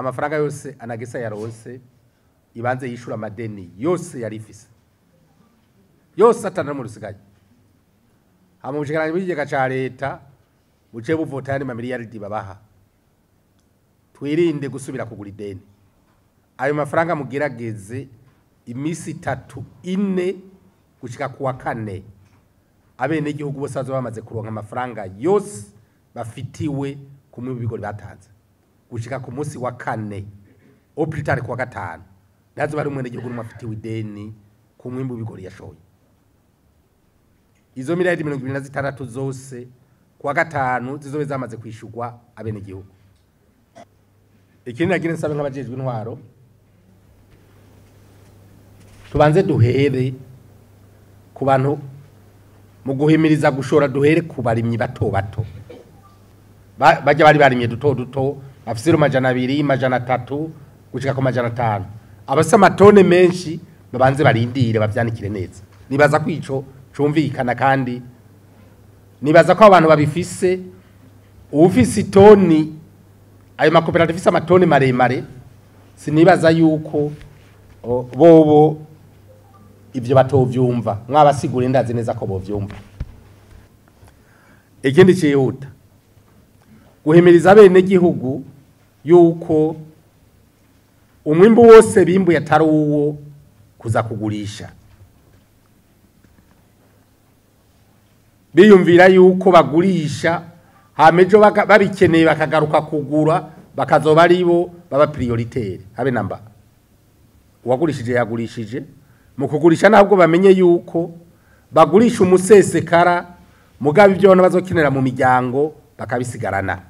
Amafaranga yose ANAGESSA yaronse ibanze yishura amadeni yose yari ifise yose atana mu rusigaye. Hama ubushikiranganji bw'ikigega ca leta buce buvota yandi mamiliyaridi babaha, twirinde gusubira kugura ideni. Ayo mafaranga mugerageze imisi 3 4 gushika kuwa 4 abenegihugu bose bazoba bamaze kuronka amafaranga yose bafitiwe kumwe bigori batanze gushika ku munsi wa 4 au plus tard kuwa 5 ndazo bari umwenegihugu numwe afitiwe ideni ku mwimbu w'ibigori yashoye. Izo miliyaridi 26 zose kuwa 5 zizobe zamaze kwishurwa abenegihugu. Ikindi nagira nsabe nk'abajejwe intwaro, tubanze duhere ku bantu mu guhimiriza gushora, duhere ku barimyi bato bato bajya bari barimye duto duto bafise 200, 300 gushika ku 500. Abafise amatone menshi babanze barindire bavyanikire neza. Nibaza ko ico cumvikana, kandi nibaza ko abantu babifise, uwufise itoni, ayo makoperative afise amatoni maremare, sinibaza yuko bobo ivyo batovyumva. Mwabasigure ndazi neza ko bovyumva. Ikindi cihuta, guhimiriza abenegihugu yuko umwimbu wose bimbuye atari uwo kuza kugurisha, biyumvira yuko bagurisha hamejo babikeneye bakagaruka kugura bakazoba aribo baba prioritaire. Habe namba uwagurishije yagurishije. Mu kugurisha ntabwo bamenye yuko bagurisha umusesekara, mugabo ibyo bana bazokenera mu miryango bakabisigarana.